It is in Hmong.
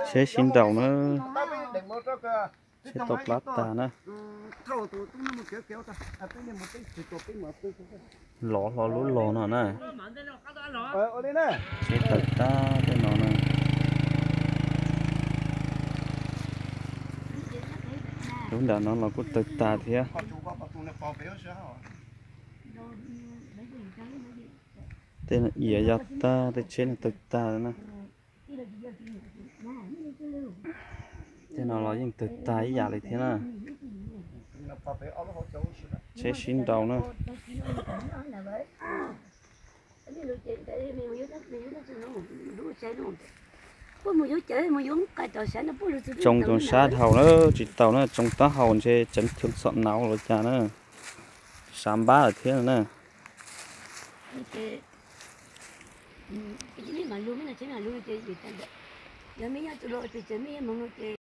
Tsheb sib nraus na, tsheb tau plab tag na. Lov hlo lub los no na. Tsheb tawg tag tej no na. Lub nram no los kuj tawg tag thiab. Tej no iav ya tag, tej tsheb no tawg tag na. Tej no los yeej tawg tag ib yam li thiab na. Tsheb sib nraus na. Tsoo tau sab dhau na, tsis tau na, tsoo taub hau ntshe tseem choo xom nauv los cas na. Sav npab lawm thiab na.